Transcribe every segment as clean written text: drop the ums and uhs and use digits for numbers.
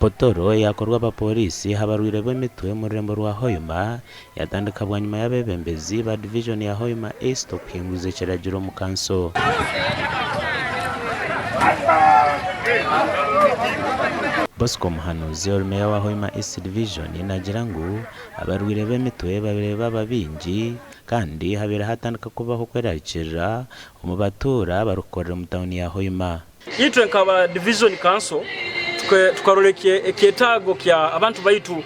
Potoro eyakorwa abapooriisi aha barwaire b'emitwe omu rurembo rwa Hoima yatandika bwanyima y'abeebembezi ba divijoni ya Hoima East okuhinguza ekiragiro omu kanso. Bosco Muhanuzi ori meeya wa Hoima East Division naagira ngu abarwaire b'emitwe babaire baba baingi kandi habaire hatandika kubaho okwerarikirira omu batuura abarikukorera omu tauni ya Hoima. Itwe nkaba Division Council tukarora ekyetaago kya abantu baitu,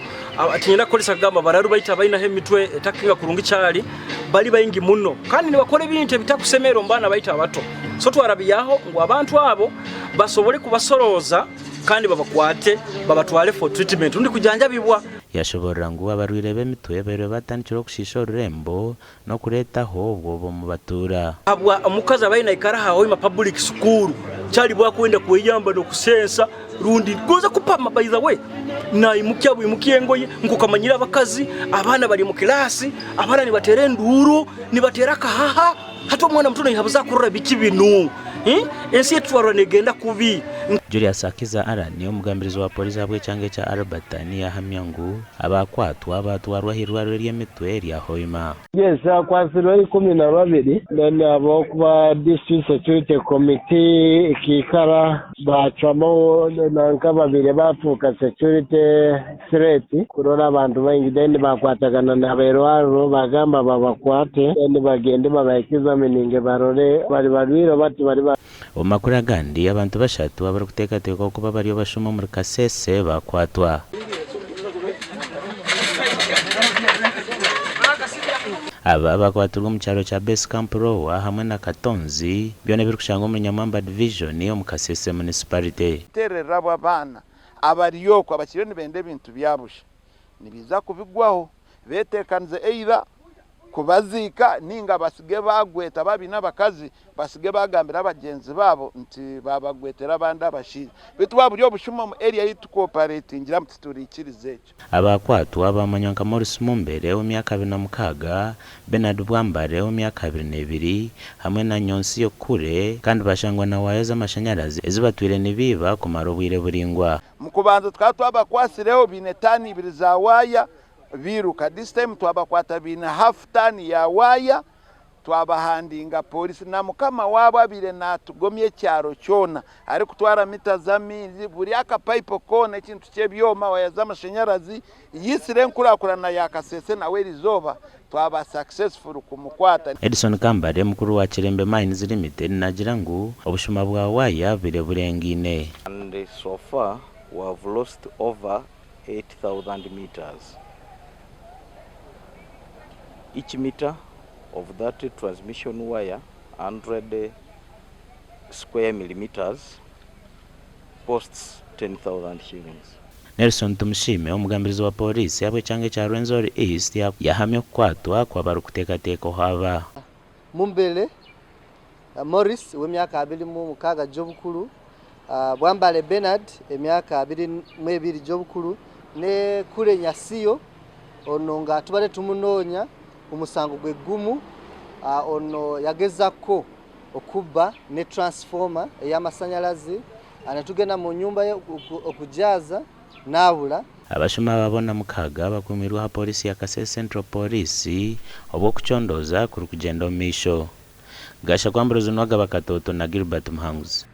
tinyenda kukozesa kugamba bararu baitu abainaho emitwe etakukinga kurungi kyali bali baingi muno kandi nibakora ebintu ebitakusemera omu baana baitu abato. So twarabyaho ngu abantu abo basobole kubasorooza kandi babakwate babatwale for treatment rundi kujanjabibwa. Yashoborora ngu abarwaire b'emitwe babaire batandikire okushiisha orurembo n'okureetaho obwoba omu batuura. Habwa omukazi abaire naikara aha Hoima Public School kyali bwakwenda kweyamba nokusensa rundi gonza kupama by the way naimukya bwimukya engoye nkokamanyire abakazi abaana bari omu class abaana nibatera enduuru nibatera akahaha hati omwana muto naihabuza akurora biki binu ensi yetutwarora negenda kubi. Julius Akiza Allan, omugambirizi wa Pooriisi ahabw'ekyanga ekya Albertine yahamya ngu Abaakwatwa baatwarwa ah'eirwariro ry'emitwe erya Hoima. Yes, hakwatsirwe 12 then ahabw'okuba District Security Committee ekaikara baacwamu nanka babaire baafuuka security threat kurora abantu baingi then baakwatagana n'abairwariro baagamba babakwate then bagyende baba examininge barore bari barwaire oba tibari barwaire. Omu makuru agandi, abantu bashatu abarikuteekateekwa kuba bari abashuma omuri Kasese baakwatwa. Aba baakwatirwa omu kyaro kya Base Camp Lower hamwe na Katonzi byona ebirikushangwa omuri Nyamwamba Divijoni omu Kasese Munisiparite. Tererera abo abaana abari okwo abakiriyo nibenda ebintu bya busha, nibaija kubigwaho beteekanize either kubaziika ninga basige baagweta baaba baine abakazi basige baagambira bagyenzi baabo nti baabagwetera abandi abashaija. Beitu bwaba buri obushuma omu area ei turikuoperatingiramu tituriikiriza ekyo. Abaakwatwa baamanywa nka Maurice Mumbere ow'emyaka 26, Bernard Bwambare ow'emyaka 22 hamwe na Nyonsiyo Kure kandi baashangwa na waaya z'amashanyarazi ezi batwire nibaiba kumara obwire buraingwa. Omu kubanza tukaba twabakwatsireho baine taani ibiri za waaya Biiruka. This time twabakwata baine half ton ya wire twabahandinga police na mukama waabo abaire natugomya ekyaro kyona arikutwara mita z'amaizi buri aka pipe koona ekintu ky'ebyoma waya z'amashanyarazi yitsire enkurakurana ya Kasese nawe erizooba twaba successful kumukwata. Edson Kambale, mukuru wa Kilembe Mines Limited naagira ngu obushuma bwa waaya bubire burengaine. And so far we have lost over 8,000 metres. Each metre of that transmission wire, 100 square millimetres, costs 10,000 shillings. Nelson Tumusiime, omugambirizi wa Pooriisi ahabw'ekyanga ekya Rwenzori East yahamya okukwatwa kw'abarikuteekateekwaho aba. Mumbere Maurice ow'emyaka 26 gy'obukuru, Bwambale Bernard emyaka 22 gy'obukuru ne Kule Nyasiyo ono nga tubadde tumunoonya ku musango gwe gumu ono yagezako okubba ne transformer ey'amasanyalazi netugenda mu nyumba ye okugyaza naabura. Abashuma aba boona mukaaga bakuumirwe aha pooriisi ya Kasese Central Pooriisi obwo okucondooza kurikugyenda omu maisho. Gashakwa Ambrose Nwagaba Katooto na Gilbert Muhanguzi.